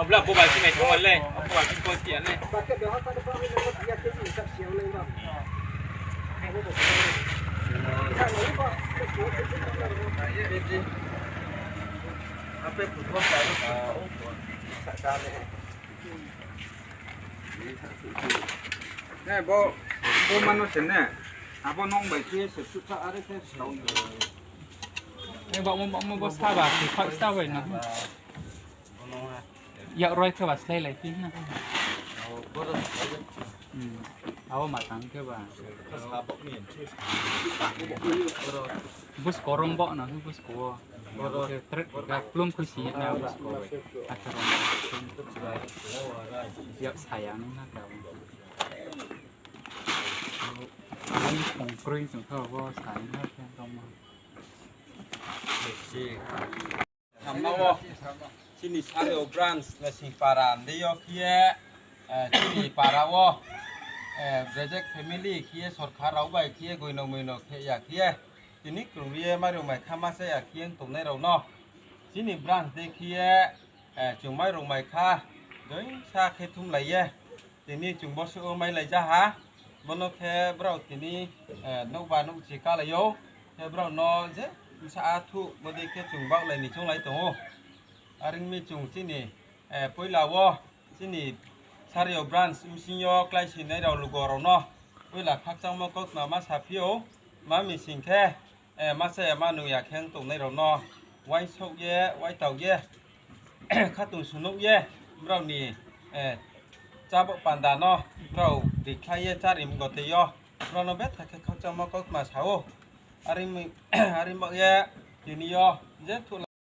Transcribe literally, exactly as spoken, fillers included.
Abla bo bai si nai thang le, bo bai si ko ti ale. Ape football player. Ne, bo, bo mano se ne. Abo nong bai khe se sutha are khe stau ne. Ne, bo, bo, bo, bo sa ba, se phak sa bai na. Yak roi khe ba slái lai phi na. Hmm. Abo ma tang khe ba. Busko rong bo no, busko wo. Abo khe trek khe plum khusi na busko. Acha rong. Yak saya nung na ka. Ani kongkroi chung kha bo sa ni na khe tong ma. Hamma wo, chini Sario branch Mesing para ndei yo khe ye, eh, chini para wo, eh, Brejek family khe ye sorkar rao bai khe ye goino moino khe ya khe ye, tini krung ye mairung mai kha ma cha ya khe ye tongnai rao no. Chini branch dei khe ye, eh, chung mairung mai kha, joinsa khe thumlai ye, tini chung bo suh o mailai ja ha, bono khe brao tini, eh, nouhba nouhchi kalai ou, khe brao no je bsa a thuh bodei khe chung baohlai ni chounglai tong ou. Are ong mi chung chini, eh, poila wo chini Sario branch bsing yo kláisoinai rao lugo rao no poila khakchangmo kautma ma saphi ou, ma mi sing khe, eh, ma cha ya ma nung ya khe tongnai rao no uaingsouh ye, uaitao ye, khatung sunouh ye, brao ni, eh, chábo panda no brao rikhlai ye chári mgo tei yo, brao no betha khe khakchangmo kautma sa ou. Are ong mi, are ong baoh ye tini yo je thuh